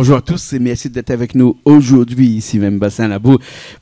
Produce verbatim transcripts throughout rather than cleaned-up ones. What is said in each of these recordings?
Bonjour à tous et merci d'être avec nous aujourd'hui, ici même Bassin Labou,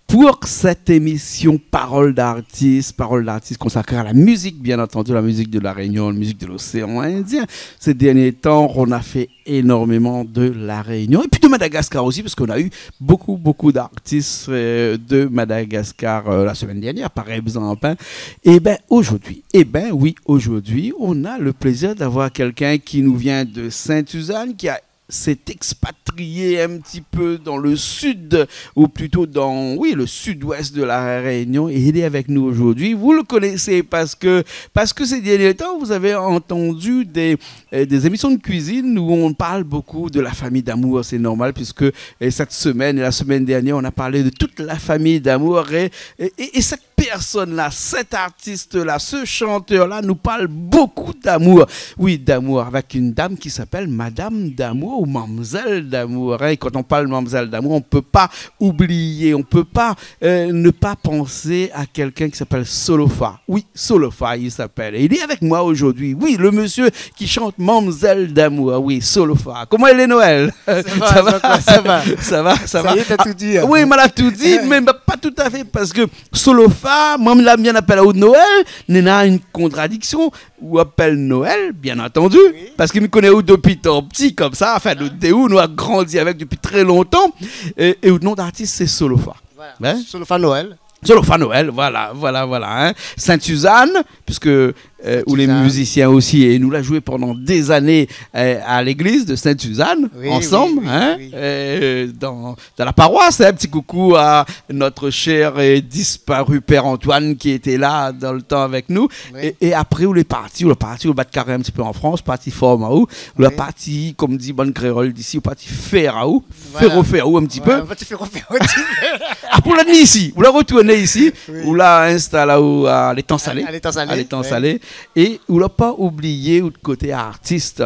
pour cette émission Parole d'artiste, Parole d'artiste consacrée à la musique, bien entendu, la musique de La Réunion, la musique de l'océan Indien. Ces derniers temps, on a fait énormément de La Réunion et puis de Madagascar aussi, parce qu'on a eu beaucoup, beaucoup d'artistes, euh, de Madagascar, euh, la semaine dernière, par exemple, hein. Eh ben, aujourd'hui, eh ben oui, aujourd'hui, on a le plaisir d'avoir quelqu'un qui nous vient de Sainte-Suzanne, qui a s'est expatrié un petit peu dans le sud, ou plutôt dans, oui, le sud-ouest de La Réunion, et il est avec nous aujourd'hui. Vous le connaissez parce que, parce que ces derniers temps, vous avez entendu des, euh, des émissions de cuisine où on parle beaucoup de la famille D'Amour. C'est normal puisque, euh, cette semaine et la semaine dernière, on a parlé de toute la famille D'Amour et, et, et, et cette personne-là, cet artiste-là, ce chanteur-là nous parle beaucoup d'amour. Oui, d'amour avec une dame qui s'appelle Madame D'Amour ou Mamzelle D'Amour, hein. Et quand on parle Mamzelle D'Amour, on peut pas oublier, on peut pas, euh, ne pas penser à quelqu'un qui s'appelle Solofa. Oui, Solofa, il s'appelle. Et il est avec moi aujourd'hui. Oui, le monsieur qui chante Mamzelle D'Amour. Oui, Solofa. Koman i lé, Noël ? Sa va, sa va, sa va. Sa va, sa va. Sa i lé, ou la tout di, hein. Oui, ma la tout di, mé pa tout à fait, parce que Solofa, moin la bien apèl aou Noël, néna une contradiction, ou apèl Noël, bien entendu, oui, parce que mi koné aou dopi tan pti konmsa, enfin, nou dé ou, nou la grandi avèk dopi très longtemps, é, é out non d'artiste sé Solofa. Voilà. Hein ? Solofa Noël. Solofa Noël, voilà, voilà, voilà, hein. Sainte-Suzanne, puisque, euh, ou lé musicien aussi, é nou la joué pendant des années, euh, à l'église de Sainte-Suzanne, oui, ensemble, oui, oui, hein, oui, euh, dans dans la paroisse, hein. Un petit coucou à notre cher et disparu père Antoine qui était là dans le temps avec nous. Oui. Et, et après, ou lé parti, ou lé parti, ou bat karé un petit peu en France, parti fé aou, ou lé parti, comme dit bann kréol d'isi, ou parti fé aou, fé rofé aou un petit peu. Voilà. Ouais, ou parti fé rofé aou un petit peu. Apré, ou la vni isi, ou la retourné isi, oui, ou la instal aou à l'Étang-Salé. À, à l'Étang-Salé, ouais. À l'Étang-Salé. Et ou la pa oublié out koté artiste.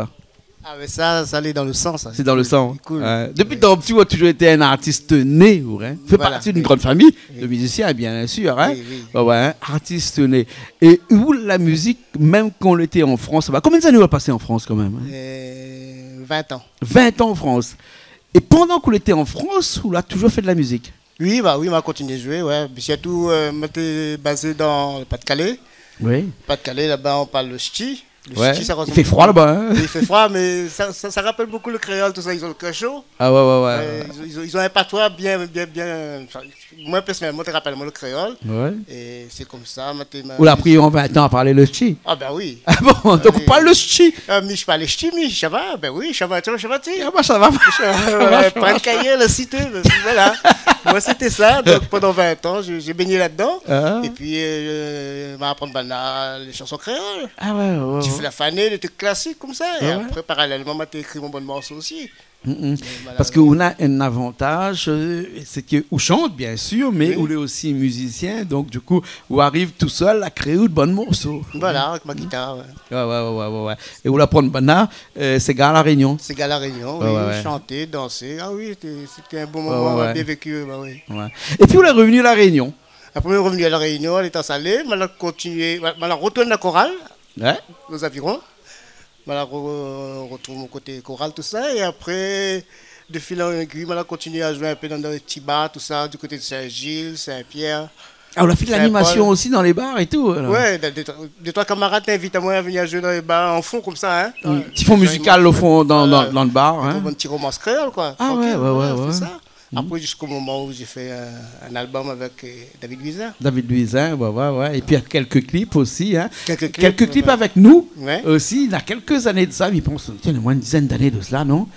Ah, mé sa, sa lé dan le san, sa. Sé dan le san. Sé cool. Ouais. Dopi tan pti, ou la toujours été un artiste né, ou, hein. Voilà. Fé parti d'une grande famille de musiciens, bien sûr, hein. Oui, oui. Ouais, ouais, hein. Artiste né. É ou, la musique, même quand ou lété en France, bah, combien d'années ou la pasé en France, quand même, hein ? Euh, vingt ans. Vingt ans en France. É pandan k'ou lété en France, ou la toujours fé de la musique ? Oui, bah oui, ma la kontinié zoué, ouais. Pi sirtou, euh, moin té bazé dan le Pas-de-Calais. Oui. Pas-de-Calais, laba, on parle le ch'ti. Le ch'ti, sa i fé froi laba, hein. I fé froi, mé sa, sa, sa rapèl bonpé le kréol, tout sa, zot na le kèr sho. Ah ouais, ouais, ouais. Euh, zot na, zot na, zot na in patoi bien, bien, bien, enfin, moin, pèrsonèlman, té rapèl amoin le kréol. Ouais. É sé konmsa, moin té, ma... Ou la pri aou vingt ans a parl le ch'ti ? Ah, ben oui. Ah bon, donk ou parl le ch'ti ? Ah, mi, mi parl le ch'ti, mi, sa va, ben oui, sa va, sa va, sa va, ti. Ah, moin, sa va. Sa va, ouais, pa de kayé, la sité, ben, voilà. Moin, sété sa. Donk, pandan vingt ans, j'ai, j'ai baigné là-dedans. Ah. É pi, euh, ma la aprann banna le shanson kréol. Ah ouais, ouais, ouais. Ti fé la fané, dé truk klasik konmsa. É apré, paralèlman, ma té ékri mon bann morso osi. Mm, mm. Mé voilà. Parske ou na in avantaz, euh, sé ke ou shant, bien sûr, mé ou lé osi mizisien, donk du kou, ou ariv tousèl a kréé out bann morso. Voilà, avèk ma gitar, ouais. Ouais, ouais, ouais, ouais, ouais. É ou la aprann banna, euh, séga La Rényon. Séga La Rényon, oui, ouais, ouais. Shanté, dansé. Ah oui, sété, sété in bon moman, ouais, ouais, on a bien vécu, bah oui. Ouais. É pi ou la revni La Rényon. Apré, revni La Rényon, létan salé, ma la kontinié, ma, ma la retourn la koral, ouais, aux Avirons. Ma la re-, retrouv mon koté koral, tout sa, é apré, de fil en aiguille, ma la kontinié a zoué in pé dan, dan lé ti bar, tout sa, du koté de Saint-Gilles, Saint-Pierre, Saint-Paul. Ah, ou la fé de l'animasion osi dan lé bar é tout, alor ? Ouais, dé, dé, dé troi kamarad té invit amoin a vni zoué dan lé bar, an fon, konmsa, hein. Mm. Ti fon mizikal, o fon, dan, dan, dan le bar, hein. Voilà. Avèk mon ti romans kréol, koi. Ah ouais, ouais, ouais, ouais. Trankil, voilà, sé sa. Mm. Apré, ziska moman ousa la fé in, in album avèk, euh, David Louisin. David Louisin, ouais, ouais, ouais. É pi, kèk klip osi, hein. Kèk klip, ouais. Kèk klip avèk nou osi, néna kèk zané de sa, mi pans, tiens, moin in dizèn d'ané de sa, non ?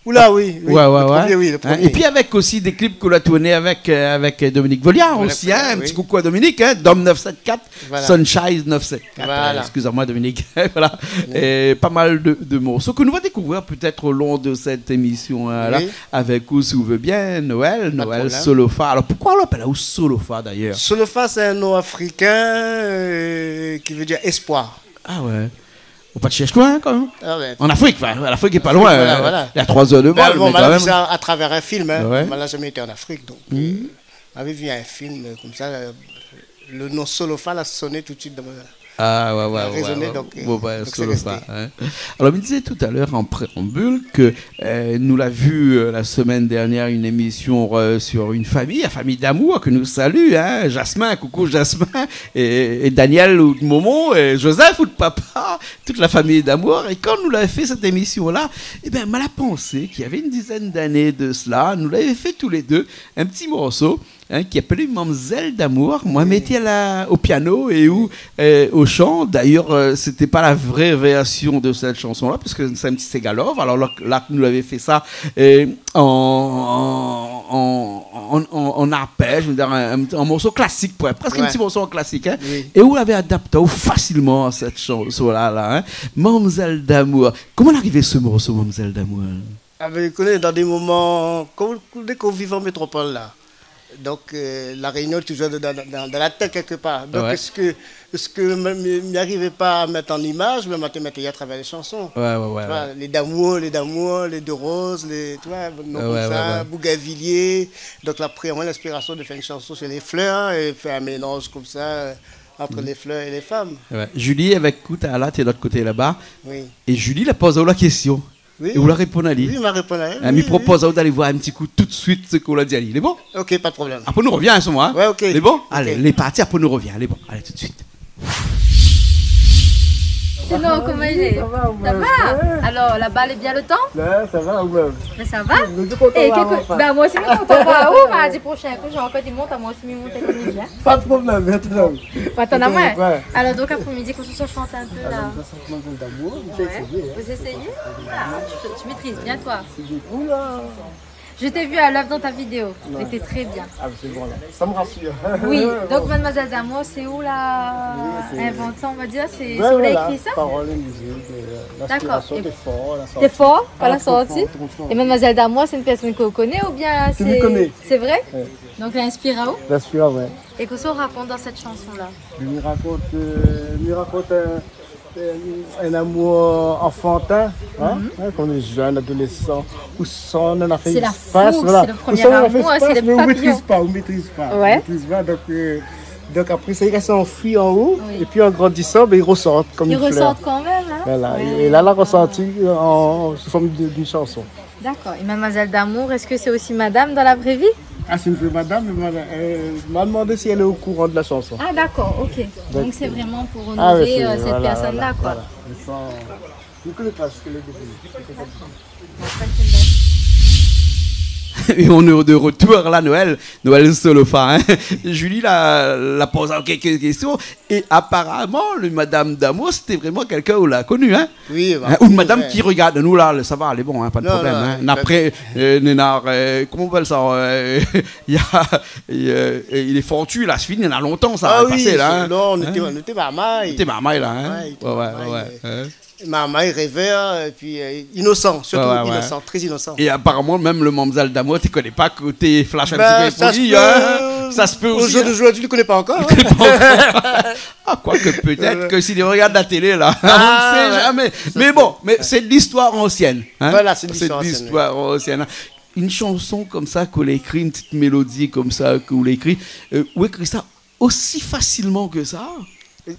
Oula, oui, oui. Ouais, ouais, le promié, oui, le promié. Hein, é pi avèk osi dé klip ke ou la tourné avèk, euh, avèk, euh, Dominique Volia osi, hein. Voilà, oui. In ti koukou a Dominique, hein, Dom neuf sept quatre. Voilà. Sunshine neuf sept quatre, voilà. Euh, excusez-moi, Dominique. Voilà. Oui. É pa mal de, de morso ke nou va dékouvrir pétèt o lon de sèt émision, hein, la, avèk ou, si ou vé bien, Noël, Noël Solofa. Pa de problèm. Alor, poukoi i apèl aou Solofa, d'ayèr ? Solofa, sé in non afrikin, euh, ki vé dir espoir. Ah ouais. Ou pa té shèrsh loin, hein, kan mèm. Ah ouais. An Afrik, enfin, l'Afrique est pas loin, voilà, euh, voilà. Il y a trois heures de vol, mé kan mèm. Ben, bon, ma la vi sa a travèr in film, hein. Ouais. Ma la zamé été an Afrik, donk, euh, ma la vi in film, euh, konmsa, euh, le non Solofa la soné tout de suite dan mon, Ah, ouais, ouais, ouais, ouais. Bon, bah, donc c'est resté. Alors, mi dizé talèr an préanbil ke, euh, nou la vi, euh, la semaine dernière, une émission, euh, sur une famille, la famille Damour, ke nou salu, hein, Jasmin, coucou Jasmin, é, é Daniel, out momon, é Joseph, out papa, tout la fami Damour. É kan nou la fé sèt émision-la, ébin, ma la pansé k'i avé in dizèn d'ané de sela, nou lavé fé tou lé dé in ti morso, hein, ki apèl Mamzèl Damour. Moin, mi té la, o piano é ou, euh, o shan. D'ailleurs, euh, sété pa la vré vèrsion de sèt shanson-la, parske sé in ti séga love. Alor la, la, nou lavé fé sa, euh, an, an, an, an, an arpèj, mi vé dir, in, in, in morso klasik, pou èt, prèsk in ti morso klasik, hein. Oui. É ou lavé adapté fasilman sèt shanson-la, la, hein. Mamzèl Damour. Koman la arivé, se morso, Mamzèl Damour ? Ah ben, ou koné, dan dé moman, kan, dé k'ou viv an métropol la, donk, euh, La Rényon lé toujour dan, dan, dan, dan la tèt kèk par. Donk, èske, èske mi, mi, mi arivé pa a mèt an imaj, mé mi té mèt atravèr lé shanson. Ouais, ouais, ouais. Tu vois, lé Damour, lé Damour, lé Doroz, lé, tu vois, non, ouais, konmsa, ouais, ouais. Bougainvilliers. Donk, la pri amoin linspirasion de fé in shanson sur les fleurs é fé in mélanj konmsa, euh, entre les fleurs et les femmes. Ouais. Julie, avèk ou, la, té lot koté laba. Oui. É Julie la poz aou la késtion. Oui. É ou la réponn ali. Oui, ma réponn ali. Ah, mi propoz aou d'alé voir in ti kou tout suit sak ou la di ali. Lé bon ? Ok, pa de problèm. Apré nou rovien, hein, son moin, hein ? Ouais, ok. Lé bon ? Ok. Alé, lé parti, apré nou rovien. Lé bon. Alé, tout suit. Sinon, koman i lé ? Sa va, ou mèm ? Sa va ? Ouais. Alor, laba lé bien le tan ? Ouais, sa va, ou mèm ? Mé sa va. Nou lé kontan de voir aou, anfin. Bin, moin osi, mi lé kontan de voir aou. Mardi proshin, kan mi ankor di mont, moin osi mi mont èk Miguel. Pa de problèm, bien, tout à l'heure. Atann amoin. Ouais. Alor, donk, apré-midi, kosa ou shant in pé la ? Alor, nou sa shant Mamzèl Damour, nou sa éséyé, hein. Vous essayez ? Ah, tu, tu maîtrises bien, toi. Oula. Je t'ai vu à l'œuvre dans ta vidéo. Ouais. C'était très bien. Ah, mais c'est bon, là. Ça me rassure. Oui, donc Mamzèl Damour, sé ou la invant sa, on va dire, sé ou la ékri sa ? Ouais, voilà. Parol é mizik, euh, l'inspirasion té for, la sorti. D'accord. Et t'es fort, pas la sortie. Ah, trop fort, trop fort. Et Mamzèl Damour, c'est une personne que vous connaissez ou bien c'est... Que mi koné. C'est vrai ? Ouais. Donk, li inspir aou ? Li inspir, ouais. É kosa ou rakont dan sèt shanson-la ? Mi rakont, euh, mi rakont in, in, in amour anfantin, hein, hein, kan ou lé jenn, adolésan, ou san nana fé spas, voilà. C'est la fougue, c'est le premier amour, c'est les papillons. Ou san nana fé spas, mé ou maîtrise pas, ou maîtrise pas, ou maîtrise pas. Ouais. Donk, euh, donk apré sa, i rès anfoui an ou, oui, épi an grandisan, bin, i résort konm in flèr. I résort kan mèm, hein ? Voilà. Ouais. É, é la, la résort an, sou form de, d'in shanson. D'accord. Et Mamzèl Damour, est-ce que c'est aussi madame dans la vraie vie ? Ah, c'est une vraie madame, mais voilà, euh, m'a demandé si elle est au courant de la chanson. Ah, d'accord, ok. Donc, c'est vraiment pour honorer, euh, cette personne-là, quoi. D'accord. Donc, euh, voilà, voilà, voilà. Mais ça, je ne connais pas ce qu'elle est devenue. Et on est de retour là, Noël, Noël Solofa, hein. Julie la, la poz kèk késtion. Et apparemment, le Madame Damour, c'était vraiment quelqu'un ou la koni, hein ? Oui, bah, ouais. Hein, ou madam ki rogard anou la, sa va, lé bon, hein, pa de problèm, hein. Non, non, apré, euh, néna, euh, koman i apèl sa, euh, i lé fortu la, sé fini, néna lontan sa, la pasé la, hein. Ah oui, non, nou té, nou té marmay. Nou té marmay la, hein. Ouais, nou té marmay, euh, marmay rèvèr, épi, euh, inosan, sirtou inosan, trè inosan. Ouais, ouais, ouais. É apparemment, mèm le Mamzèl Damour té koné pa ke ou té flash in ti pé pou li, hein. Bin, sa se peut aussi, hein. Au jour d'aujourd'hui, li koné pa ankor, hein. Li koné pa ankor. Ah, quoique peut-être que si li rogard la télé la, on ne sait jamais. Ah ouais. Mé bon, mé sé de l'histoire ancienne, hein. Voilà, sé de l'histoire ancienne, oui. Sé de l'histoire ancienne, hein. Une chanson comme ça, ke ou la ékri, une petite mélodie comme ça, ke ou la ékri, euh, ou ékri sa aussi facilement que ça ?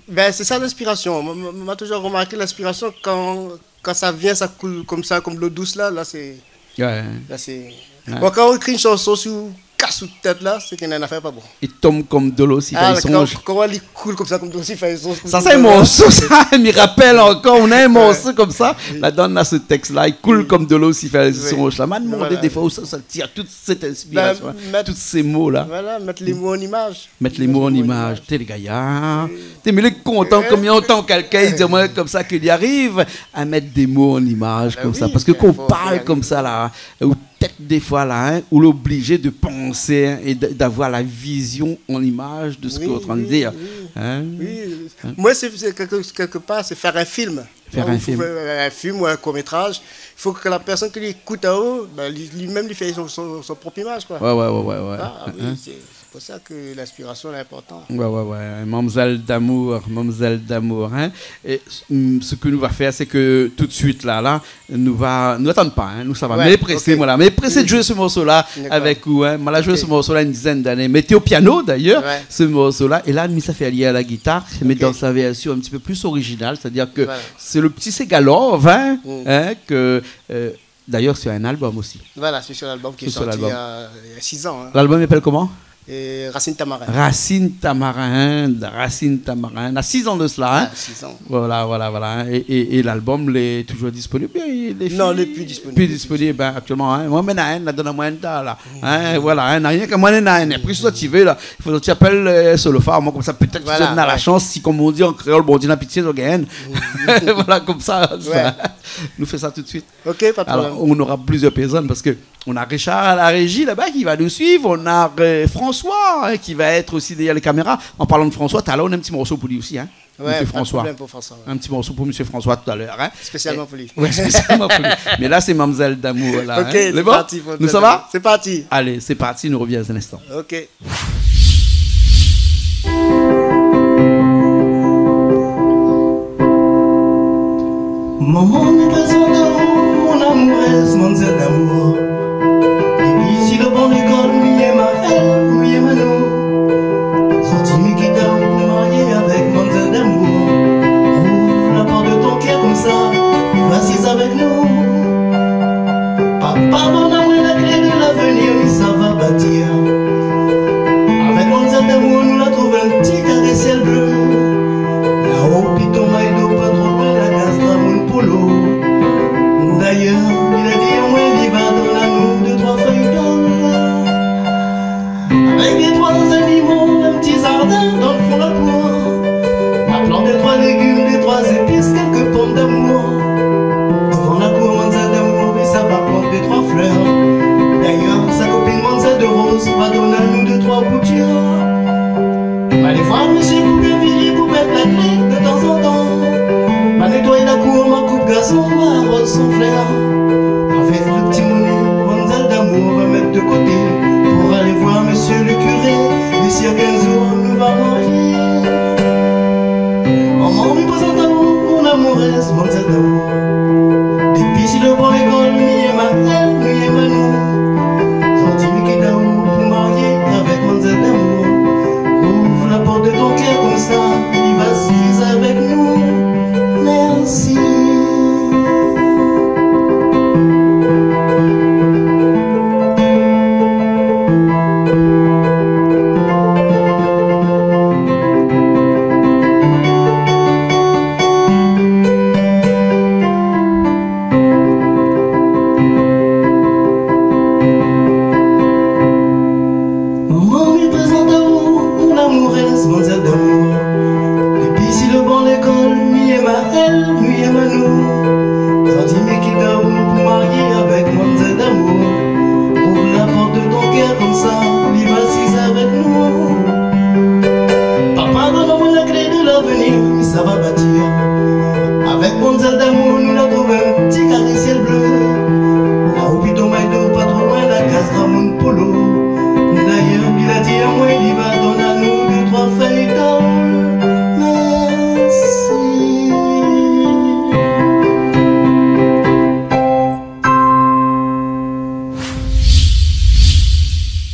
Bin, sé sa l'inspirasion. Moin, moin, moin la toujour romarké l'inspirasion kan, kan sa vien, sa koul konmsa, konm dolo dous la, la sé, la sé, bon, kan ou ékri in shanson si ou kas out tèt la, sé ke néna in afèr pa bon. I tonm konm dolo si fé sonj. Ah, kan, kan li koul konmsa, konm dolo si fé sonj. Sa, sé in morso sa, mi rapèl ankor, néna in morso konmsa. Oui. Ladan, néna se tèks la, i koul konm dolo si fé sonj la. M'a demandé défoi ousa sa tir tout sèt inspirasion, hein, tout sé mo la. Voilà, mèt lé mo an imaj. Mèt lé mo an imaj. Té lé gayar. Oui. Té, mi lé kontan, konm mi antann kèlkin i di amoin konmsa ke li ariv a mèt dé mo an imaj konmsa. Ah bin oui, parske kan ou parl konmsa la, ou pétèt défoi la, hein, ou lé oblizé de pansé, hein, é d-, d'avoir la vizion an imaj de sak ou lé antrin de dir, hein. Oui, oui, oui. Moin, sé, sé kèlke, kèlke par, sé fé in film. Fé in film. Donk, ou fé in film ou in kour métraj, i fo ke la pèrsone ke li ékout aou, bin, li, li mèm, li fé son, son, son prop imaj, koi. Ouais, ouais, ouais, ouais, ouais. Ah oui, sé Pou sa ke linspirasion lé inportan. Ouais, ouais, ouais. Mamzèl d'amour, Mamzèl d'amour, hein. É, mm, sak nou va fèr, sé ke tout suit la, la, nou va, nou atann pa, hein, nou sava. Ouais, mé présé, OK. Voilà, mé présé de zoué se morso-la avèk ou, hein. Dakor. Moin la zoué se morso-la in dizèn d'ané. Mété o piano, d'ayèr, se morso-la. É la, mi sa fé ali a la gitar, mé dan sa vèrsion in ti pé pli orizinal, sétadir ke sé le pti séga love, hein, ke, euh, d'ayèr, sé in album osi. Voilà, sé sur l'album ki lé sorti, euh, néna sis an, hein. L'album i apèl koman ? Rasine Tamarin. Rasine Tamarin, Rasine Tamarin. Na sis an de sela, hein. Ah, sis an. Voilà, voilà, voilà, hein. É, é, é l'album, lé touzour disponib, lé fini ? Non, lé pi disponib. Pi disponib, hein, aktièlman, hein. Moin, mi néna inn, la, donn amoin inn, la. Hein, voilà, hein, na rienk amoin néna inn. Apré, si ou vé, la, i fo ou apèl, euh, Solofa, moin, konmsa, pétèt ou na la shans, si, konm i di an kréol, Bondié na pitié, ou gingn inn. Voilà, konmsa, sa. Nou fé sa tout suit. OK, pa de problèm. Alors, on aura plusieurs personnes parce que on a Richard à la régie là-bas qui va nous suivre, on a, euh, François, hein, qui va être aussi derrière les caméras. En parlant de François, talèr, on a un petit morceau pour lui aussi, hein. Ouais, Monsieur François. Pas de problème pour François, ouais. Un petit morceau pour Monsieur François tout à l'heure, hein. Spécialement pour lui. Ouais, spécialement pour lui. Mais là, c'est Mamzèl d'amour, là, hein. OK, c'est bon ? C'est parti pour Mamzèl d'amour. C'est parti. Allez, c'est parti, nous reviens dans un instant. OK. Momon, mi prézant aou mon amourèz, Mamzèl d'amour. Dépi si lo ban lékol, mi yèm aèl, mi yèm anou. Zordi mi kit aou pou marié avèk Mamzèl d'amour. Ouv la port de ton kèr konmsa, vien asiz avèk nou. Papa donn amoin la klé de lavenir, mi sava batir. Avèk Mamzèl d'amour, nou la trouv in ti karé sièl blé. Laò, piton Maïdo, pa tro loin la kaz Gramoun Polo. D'ayèr, li la di amoin, li va donn anou dé troi fèy dor. Avèk dé troi zanimo, in ti zardin dan fon la kour. Ma plant dé troi légim, dé troi zépis, kèlk pom d'amour. Dovan la kour, Mamzèl d'amour, mi sava plant dé troi flèr. D'ayèr, sa kopine Mamzèl de Roz va donn anou dé troi boutèy. Ma alé voir mésyé Bougainvilliers pou mèt la klé de tanzantan. Ma nétoiy la kour, ma koup gazon, ma aroz son flèr. Avèk le pti moné, Mamzèl d'amour va mèt de koté pou alé voir mésyé le kuré. Li sir k'in zour nou va marié. Momon, mi prézant aou mon amourèz, Mamzèl d'amour. Dépi si lo ban lékol, mi yèm aèl, mi yèm anou. Zordi mi kit aou pou marié avèk Mamzèl d'amour. Ouv la port de ton kèr konmsa, li va asiz avèk nou. Mèrsi. Momon, mi prézant aou mon amourèz, Mamzèl d'amour. Dépi si lo ban lékol, mi yèm aèl, mi yèm anou. Zordi mi kit aou pou marié avèk Mamzèl d'amour. Ouv la port de ton kèr konmsa, li va asiz avèk nou. Papa donn amoin la klé de lavenir, mi sava batir. Avèk Mamzèl d'amour, nou la trouv in ti karé sièl blé. Laò, piton Maïdo, pa tro loin la kaz Gramoun Polo. D'ayèr, li la di amoin, li va donn anou dé troi fèy dor. Mèrsi.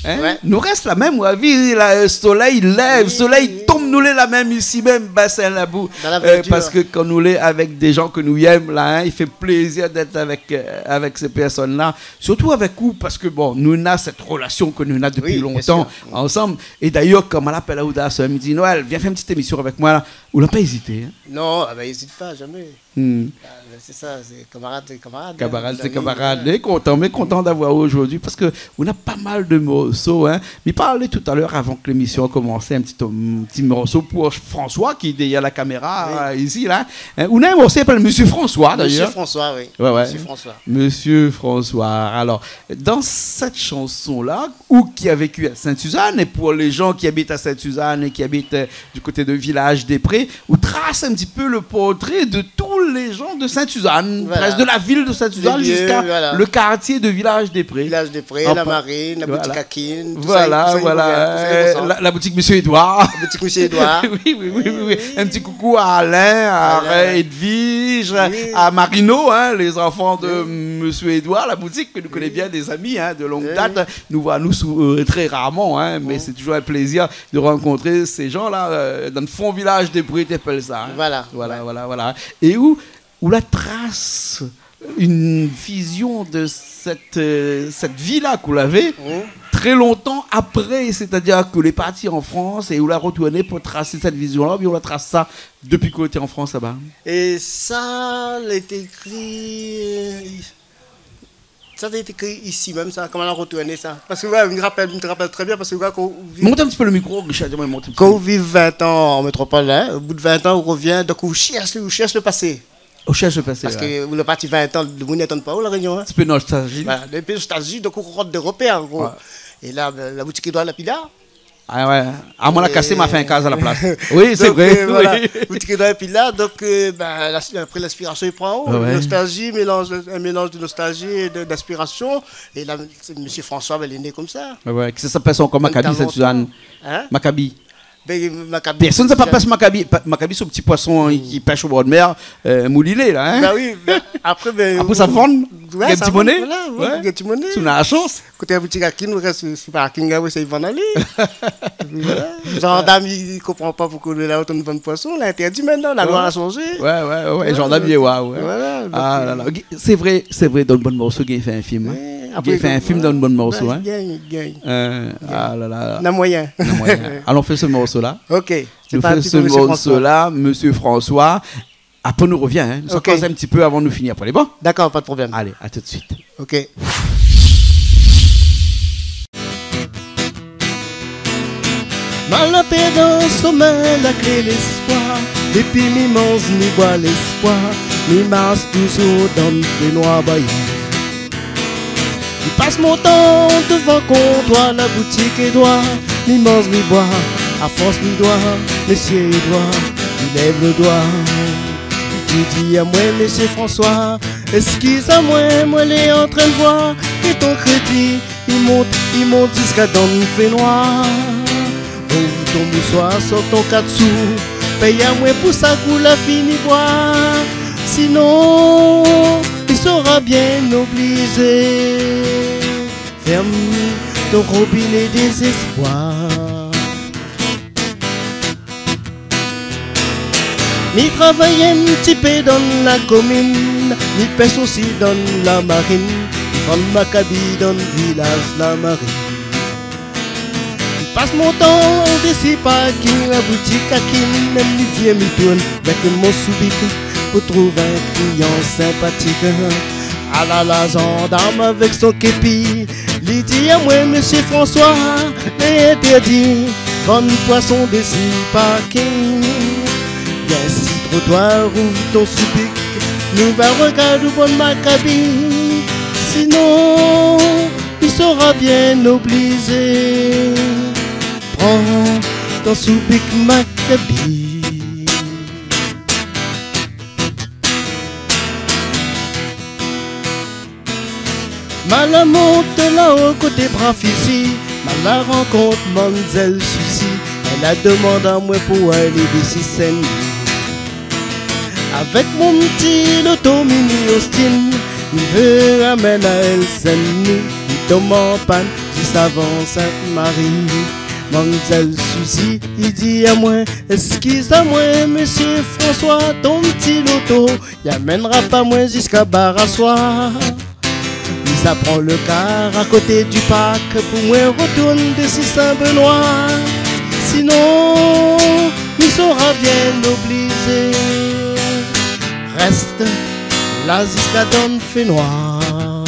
Hein ? Ouais. Nou rès la mèm, ou la vi, la, euh, solèy i lèv, solèy i tonm, nou lé la mèm isi mèm, Basin Labou. Dan la verdure. Euh, parske kan nou lé avèk dé jan ke nou yèm la, hein, i fé plézir d'èt avèk, euh, avèk sé pèrsone-la. Sirtou avèk ou, parske, bon, nou na sèt relasion ke nou na dépi lontan ansanm. Oui, bien sûr. É d'ayèr, kan ma la apèl aou dan la soiré, mi di, Noël, vien fé in ti émision avèk moin la. Ou la pa ézité, hein ? Non, ah ben, ézit pa, zamé. Hmm. Ah ben, sé sa, sé kamarad, sé kamarad, hein, zami, hein. Kamarad, sé kamarad. Mé kontan, mé kontan d'avoir aou zordi parske ou na pa mal de morso, hein. Mi parl talèr avan ke lémision i komans, in ti, in ti morso pou François ki lé dèrièr la kaméra, euh, isi la. Oui. Hein, ou na in morso i apèl Monsieur François, d'ayèr. Monsieur François, oui. Ouais, ouais. Monsieur François. Monsieur François. Alors, dans cette chanson-là, ou ki la véki à Sainte-Suzanne, é pou lé jan ki abit à Sainte-Suzanne é ki abit, euh, du koté de Village des Prés, ou tras in ti pé le portré de tout les gens de Sainte-Suzanne, voilà, presque de la ville de Sainte-Suzanne, les lieux, jusqu'à, voilà, le quartier de Village des Prés. Village des Prés, en la pa-, marine, la, voilà, boutique Akin, tout ça, voilà, tout ça, voilà, euh, la, la boutique Monsieur Édouard. La boutique Monsieur Édouard. Oui, oui, oui, oui, oui. Oui. Un petit coucou à Alain, à, Alain, Edwige, oui, à Marino, hein, les enfants de, oui, Monsieur Édouard, la boutique que nous, oui, connaît bien, des amis, hein, de longue, oui, date. Nous voyons, nous, sou-, euh, très rarement, hein, mais, oui, c'est toujours un plaisir de rencontrer ces gens-là, euh, dans le fond village des Prés, t'appelles ça, hein. Voilà, voilà, ouais, voilà, voilà. É ou, ou la tras une vision de cette, euh, cette vie-là k'ou lavé, mhm, très longtemps après, c'est-à-dire k'ou lé parti en France é ou la retourné pou trasé cette vision-là, oubien ou la tras sa depuis k'ou lété en France là-bas ? É sa, lété ékri, euh, sa lété ékri isi mèm, sa, koman la retourné sa ? Parske, ouais, mi rapèl, mi rapèl trè bien, parske, ouais, kan ou viv, mont in ti pé le mikro, Richard, di amoin, mont in ti pé, kan ou viv vin tan an métropol, hein, o bout de vin tan, ou rovien, donk ou shèrsh, ou shèrsh le pasé. Ou shèrsh le pasé, ouais. Parske ou lé parti vin tan, le moun i atann pa ou La Rényon, hein. In ti pé nostalgie. Voilà, in pé nostalgie, donk ou rod dé ropèr, an gro. Ouais. É la, la, la boutik Édouard la pi la. Ah ouais. Ah, moin la kasé, ma fé in kaz a la plas. Oui, sé vré, euh, oui. Donk, euh, voilà. Boutik Édouard la pi la, donk, euh, ben, la, apré, linspirasion i pran aou. Ouais, ouais. Nostalgie, mélanz, in mélanz de nostalgie é de, d'inspirasion. É la, sé Monsieur François, ben, lé né konmsa. Ouais, ouais. Kisa i apèl sa ankor, Makabi, Sainte-Suzanne ? Hein ? Makabi. Ben, Makabi, pèrsone i sa pa pèsh makabi. Pa-, makabi, sé in ti poison, hein, mm, ki pèsh o bor de mèr, euh, mouliné, la, hein. Ben oui, ben, apré, ben, apré, sa i vann, ouais, gingn in ti moné. Voilà, ouais, gingn in ti moné. Si ou na la shans. Koté la boutik Akin, ou rès si parking la, ou éséy vann ali. Voilà. Zandam, li, li konpran pa poukosa nou la otan vann poison, la intèrdi mintnan, la loi la shanzé. Ouais, ouais, ouais, ouais, zandam, li lé, ouais, ouais. Voilà, donk, ah, euh, la, la. Sé vré, sé vré, dan Bann Morso, gingn fé in film, hein. Ouais, apré, gingn fé in film dan Bann Morso, ouais, hein. Gingn, gingn. Euh, ah la la la. Na moiyin. Na moiyin. Alon fé se morso-la. Ok. Nou fé se morso-la, Monsieur François. Apré nou rovien, hein. Ok. Nou sa koz in ti pé avan nou fini apré, lé bon ? Dakor, pa de problèm. Alé, à tout de suite. Ok. Ma la pèr dan somin, la klé lespoir. Dépi mi manz, mi boi lespoir. Mi marsh touzour dan fénoir, bayi. Mi pas mon tan dovan kontoir la boutik Édouard. Mi manz, mi boi, a fors mi doi, Monsieur Édouard, li lèv le doi. Li di amoin, Monsieur François, eskiz amoin, moin lé antrin voir ke ton krédi i mont, i mont ziska dan fénoir. Rouv ton mousoir, sort ton kat sou, pèy amoin pou sak ou la fini boir. Sinon, mi sra bien oblizé fèrm ton robiné désespoir. Mi travay in ti pé dan la komine, mi pèsh osi dan la marine, mi vann makabi dan vilaz la marine. Mi pas mon tan dési parking la boutik Akin, mèm mi vien mi tourn avèk mon soubik pou trouv in klian sinpatik. Alala, zandam avèk son képi, li di amoin, Monsieur François, lé intèrdi vann poison dési parking. Bien si trotoir, rouv ton soubik, nou va rogard ou vann makabi. Sinon, mi sra bien oblizé pran ton soubik makabi. Ma la mont laò koté Bras Fusil, ma la rankont manmzèl Suzy, èl la domann amoin pou alé dési Sin-Dni. Avèk mon ti loto mini Austin, mi vé amenn aèl Sin-Dni, mi tonm an pann zis avan Sint-Mari. Manmzèl Suzy i di amoin, eskiz amoin, Monsieur François, ton ti loto i amènra pa moin ziska Barasois. Mi sa pran le kar a koté du park pou moin rotourn dési Sin-Benoi. Sinon, mi sra bien oblizé rès la ziska dan fénoir.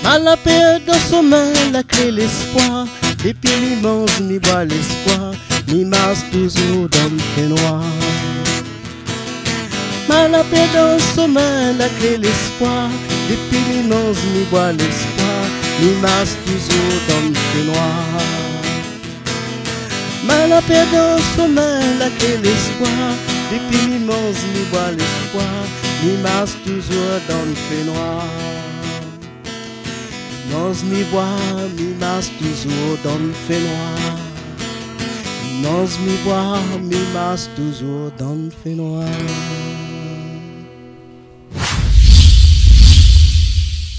Ma la pèrd dan somin la klé lespoir, dépi mi manz, mi boi lespoir, mi marsh touzour dan fénoir. Ma la pèrd dan somin la klé lespoir, dépi mi manz, mi boi lespoir, mi marsh touzour dan fénoir. Mal a pèrd dan somèy, la klé léspoir. Dépi mi manz, mi boi léspoir. Mi marsh touzour dan fénoir. Mi manz, mi boi, mi marsh touzour dan fénoir. Mi manz, mi boi, mi marsh touzour dan fénoir.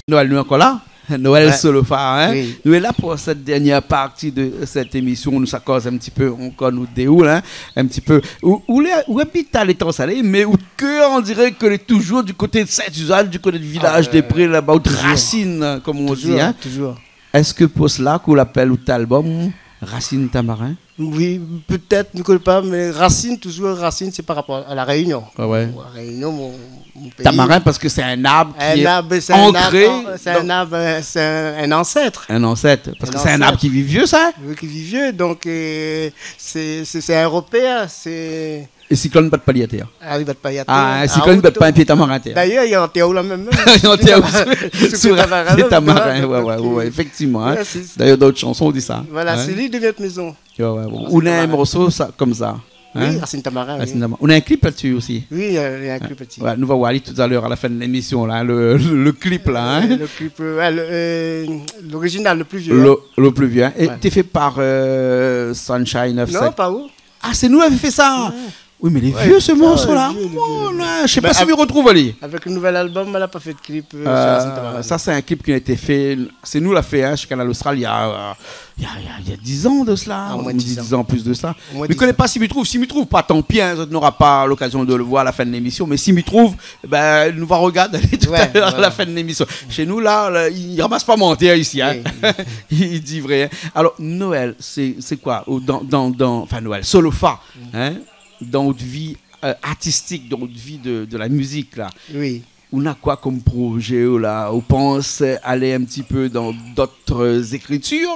Noël, nou lé ankor la ? Noël Solofa, hein ? Oui. Nou lé la pou sèt dèrnièr parti de sèt émisyon. Nou sa koz in ti pé ankor, nou dé, hein, in ti pé. Ou, ou lé, ou abit a Létan-Salé, mé out kèr, on diré ke lé touzour du koté de Sint-Sizane, du koté de Vilaj dé Pré, laba, out rasine, konm on di, hein. Touzour, touzour. Èske pou sela k'ou apèl out album Racine Tamarin ? Oui, pétèt, mi koné pa, mé rasine, touzour rasine, sé par rapor a La Rényon. Ouais, ouais. La Rényon, mon, mon péi. Tamarin, parske sé in arb ki lé ankré dan... In arb, sé in arb, euh, sé in, in ansèt. In ansèt, parske sé in arb ki viv vié, sa. Oui, ki viv vié, donk, euh, sé, sé, sé in ropèr, sé... É siklone i bat pa li atèr. Ah, i bat pa li atèr. Ah, siklone i bat pa in pié tamarin atèr. Dayèr, li antèr aou la mèm, mèm. Li antèr aou sou, sou pié tamarin, sou pié tamarin, ouais, ouais, ouais, éfèktivman, hein. Dayèr, dan out shanson, ou di sa. Voilà, sé li i devien out mézon. Ouais, ouais, bon. Ou néna in morso sa, konmsa, hein ? Oui, Racine Tamarin, oui. Racine Tamarin. Ou néna in klip la-dsi osi. Oui, euh, néna in klip la-dsi. Ouais, nou va oir ali talèr a la fin de lémisyon, la, le, le, le klip, la, hein ? Euh, le klip, euh, ouais, le, euh, l'original, le plus vieux, hein. Le, le plus vieux, hein. É té fé par, euh, Sunshine of... Non, pa ou. Ah, sé nou lavé fé sa. Ouais. Oui, mé lé vié, se morso-la. Ouais, vié, vié, vié. Mon, euh, mi koné pa si mi artrouv ali. Avèk le nouvèl album, la pa fé de klip, euh, sur Racine Tamarin. Euh, sa, sé in klip ki la été fé, sé nou la fé, hein, shé Kanal Austral, il y a, euh, il y a, il y a, il y a dix ans de cela, ou dix ans, plus de cela. Au moins dix ans. Mi koné pa si mi trouv, si mi trouv pa, tan pi, hein, zot nora pa lokazion de le voir a la fin de lémisyon, mé si mi trouv, ben, nou va rogard ali talèr a la fin de lémisyon. Ouais, voilà. Shé nou, la, la, i ramas pa mantèr isi, hein. Oui, oui. I, i di vré, hein. Alor, Noël, sé, sé koi, ou, dan, dan, dan, anfin, Noël, Solofa, hein, dan out vi, euh, artistik, dan out vi de, de la mizik, la. Oui. Ou néna koi konm projé, ou la, ou pans alé in ti pé dan d'ot ékritir,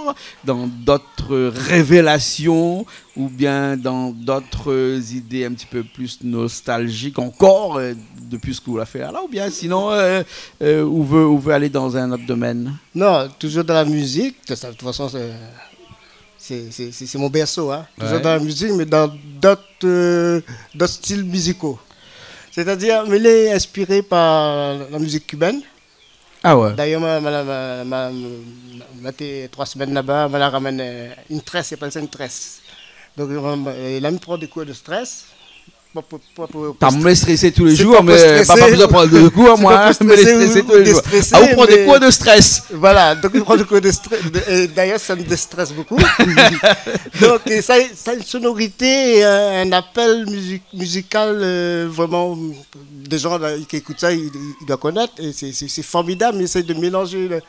dan d'ot révélasyon, oubien dan d'ot idé in ti pé pli nostaljik ankor, euh, dopi sak ou la fé la, oubien sinon, euh, euh, ou vé, ou vé alé dan in ot domèn ? Non, touzour dan la mizik, de sa, de tout fason, sé, sé, sé, sé, sé mon bèrso, hein. Touzour dan la mizik, mé dan d'ot, euh, d'ot stil mizikal. Sétadir, mi lé inspiré par la mizik kibèn. Ah ouais. Dayèr, ma, ma, ma, ma, ma té troi semèn laba, ma la ramèn, euh, in strès, i apèl sa in strès. Donk, euh, la mi pran dé kour de strès. Pou, pou, pou, pou, pou... T'as stressé tous les jours, mais pa, pa bezoin pran de kour, moin, hein, mi lé strésé tous les jours. Sé pa pou strésé ou déstrésé, mé... Ah, ou pran dé kour de strès. Voilà, donk mi pran dé kour de strès. De, é dayèr, sa mi déstrès bokou. Donk, é sa, sa, in sonorité, in, in apèl mizik, mizikal, euh, vréman, dé jan la, ki ékout sa, i, i, i doi konèt, é sé, sé, sé formidab, mi éséy de mélanzé le,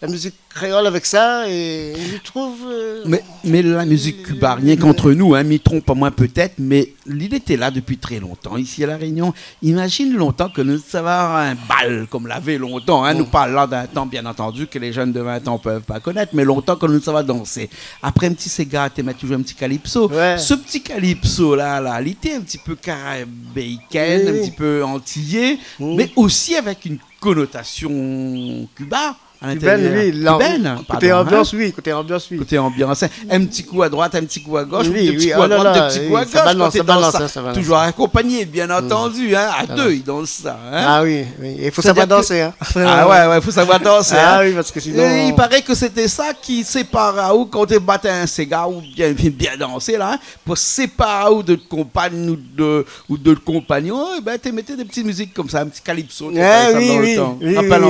la mizik kréol avèk sa, é mi trouv, euh... Mé, mé la mizik kiba, rienk ant nou, hein, mi tronp amoin pétèt, mé li lété la dopi tré lontan isi a La Rényon. Imazine lontan ke nou té sava in bal, konm lavé lontan, hein, nou parl la d'in tan, bien antandi, ke lé jenn de vin an i pé pa konèt, mé lontan ke nou té sava dansé. Apré in ti séga, té mèt touzour in ti kalipso. Ouais. Se ti kalipso la, la, li té in ti pé karibéikèn, in ti pé antiyé, mé osi avèk in konotasion kiba a l'intérieur. Kibèn, oui, la, kibèn, pardon, hein. Koté anbians, oui, koté anbians, oui. Koté anbians, hein. In ti kou a droit, in ti kou a gosh, oui, dé ti kou a droit, dé ti kou a gosh, sa balans, sa balans. Kan ou té dans sa, toujour akonpagné, bien antandi, hein, a dé, i dans sa, hein. Ah oui, oui, i fo savoir dansé, hein. Ah ouais, ouais, fo savoir dansé, hein. Ah oui, parske sinon... É i paré ke sété sa ki sépar aou kan ou té bat in séga oubien, anfin, bien dansé la, hein, pou sépar aou de out konpagn ou de ou de out konpagnon, é bin, té mèt dé ti mizik konmsa, in ti kalipso, té fé sa dan le tan. Ah oui, oui, oui, oui, oui, oui, mi rapèl.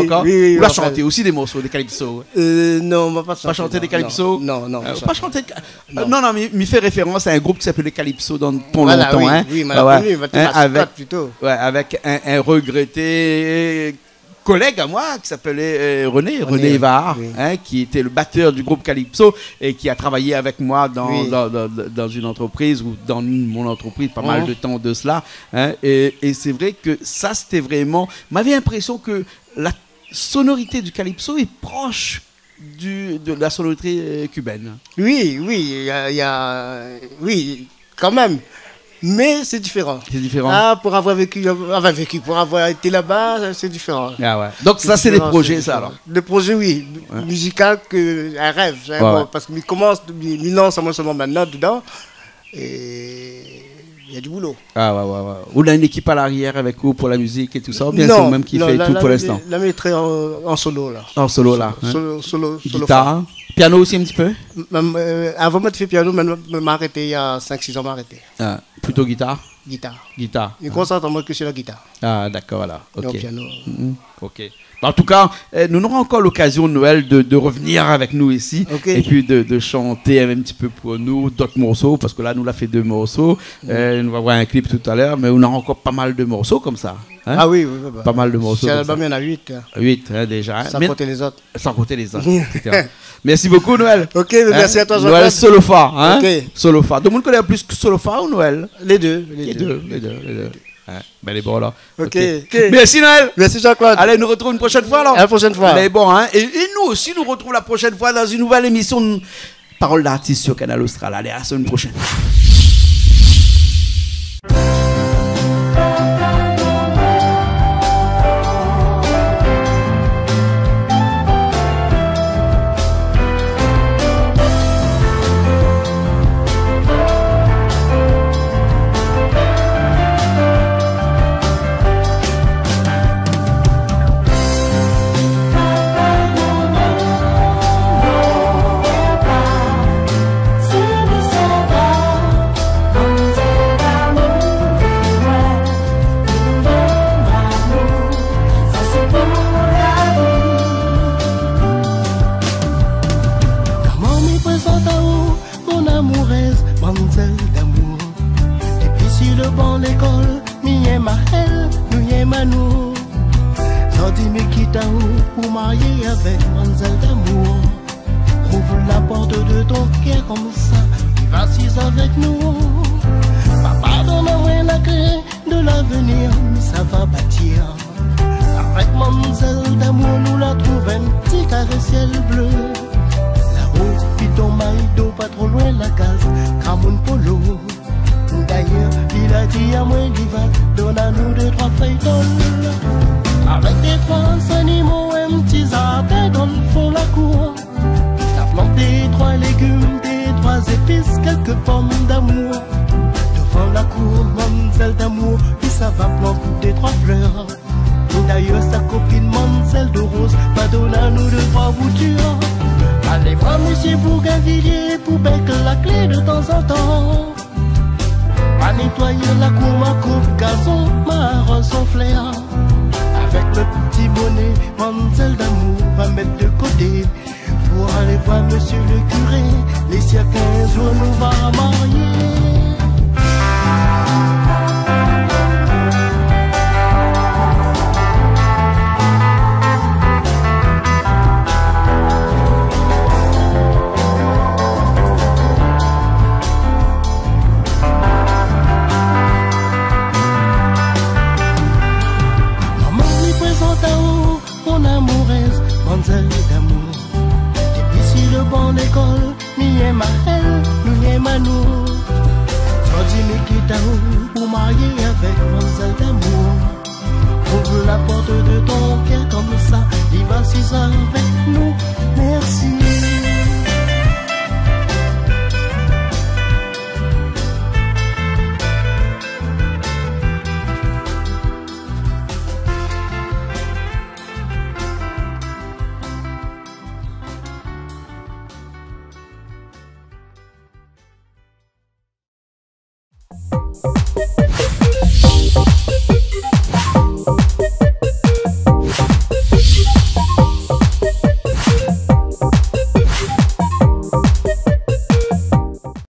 Ou la shanté osi dé morso de kalipso, ouais. Euh, non, moin la pa shanté dé kalipso. Non, non, non, pa shanté. Euh, non, non, mi, mi fé référans a in group ki apèl Kalipso dan tan lontan, hein. Voilà, oui, oui, moin la koni, avèk, ouais, avèk in, in rogrété kolèg amoin ki apèl, euh, René, René Évard, hein, ki lété le batèr du group Kalipso é ki la travay avèk moin dan, dan, dan, dan in antrepriz ou dan mon antrepriz, pa mal de tan de sela, hein, é, é sé vré ke sa, sété vréman, moin lavé linprésion ke la sonorité du kalipso lé prosh du, de la sonorité, euh, kibèn. Oui, oui, na, na, oui, kan mèm. Mais c'est différent. C'est différent. Ah, pour avoir vécu, enfin, vécu, pour avoir été là-bas, c'est différent. Ah ouais. Donc ça, c'est des projets, ça, alors. Des projets, oui. Ouais. Musical, que, un rêve, hein, bon, parce que mi komans, mi, mi lans amoin solman mintnan dedan, é néna du boulo. Ah ouais, ouais, ouais. Ou néna une équipe à l'arrière avec vous pour la musique et tout ça, ou bien c'est vous-même qui fait tout pour l'instant ? Non, la, la, la, mi lé an, an solo, la. En solo, là, hein. Solo, solo, solo. Guitare. Piano aussi un petit peu ? M-, m-, euh, avan, moin té fé piano, mé ma, ma arété, néna cinq, six an, ma arété. Ah, plutôt guitare ? Guitare. Guitare. Mi konsant amoin ke sur la guitare. Ah, d'accord, voilà. Ok. Non, piano. Mhm. Ok. Bah, en tout cas, euh, nous aurons encore l'occasion, Noël, de, de revenir avec nous ici, ok, et puis de, de chanter un petit peu pour nous d'autres morceaux, parce que là, nou la fé deux morceaux. Mhm. Euh, nou va voir un clip tout à l'heure, mais on aura encore pas mal de morceaux comme ça, hein ? Ah oui, oui, oui, bah, pas mal de morceaux comme ça. Sur l'album, il y en a huit, hein. Huit, hein, déjà, hein. Sans compter les autres. Sans compter les autres, et cetera. Merci beaucoup, Noël. Ok, mais merci à toi, Jean-Claude. Hein ? Noël Solofa, hein ? Ok. Solofa. Tout le monde connaît plus que Solofa ou Noël ? Les deux, les deux. Les deux, les deux, les deux. Hein ? Ben, les bons, là. Ok. Ok. Ok. Merci, Noël. Merci, Jean-Claude. Allez, nous retrouvons une prochaine fois, alors. À la prochaine fois. Allez, bon, hein ? Et, et nous aussi, nous retrouvons la prochaine fois dans une nouvelle émission de Parole d'artiste sur Kanal Austral. Allez, à la semaine prochaine. Koman mi prézant aou, mon amourèz, manzèl d'amour. Dépi si le ban lékol, mi yèm aèl, nou yèm anou. Zordi mi kit aou pou marié avèk manzèl d'amour. Ouvre la porte de ton kèr konmsa, li va asiz avèk nou. Papa donn amoin la klé de l'avenir, mi sava batir. Avèk manzèl d'amour, nou la trouv in ti karé sièl blé. Laô, piton Maïdo, pa tro loin la kaz Gramoun Polo. Dayèr, li la di amoin li va donn anou dé troi fèy tol. Avèk dé troi zanimo, in ti zardin dan fon la kour. La plant dé troi légim, dé troi zépis, kèlk pom d'amour. Dovan la kour, manzèl d'amour, li sava plant dé troi flèr. Dayèr, sa kopine manzèl de roz va donn anou dé troi boutir. Alé voir mésyé Bougainvillier pou bèk la klé de tanzantan. Ma nétoy la kour, ma koup gazon, ma aroz son flèr. Avèk le ti boné, manzèl d'amour va mèt de koté. Pou alé voir mésyé le kuré, lé sir kinz zour nou va marié. Momon, mi prézant aou mon amourèz, manzèl d'amour. Dépi si le ban lékol, mi yèm aèl, nou yèm anou. Zordi mi kit aou pou marié avèk manzèl d'amour. Ouvre la porte de ton kèr konmsa, li va asiz avèk nou. Mèrsi.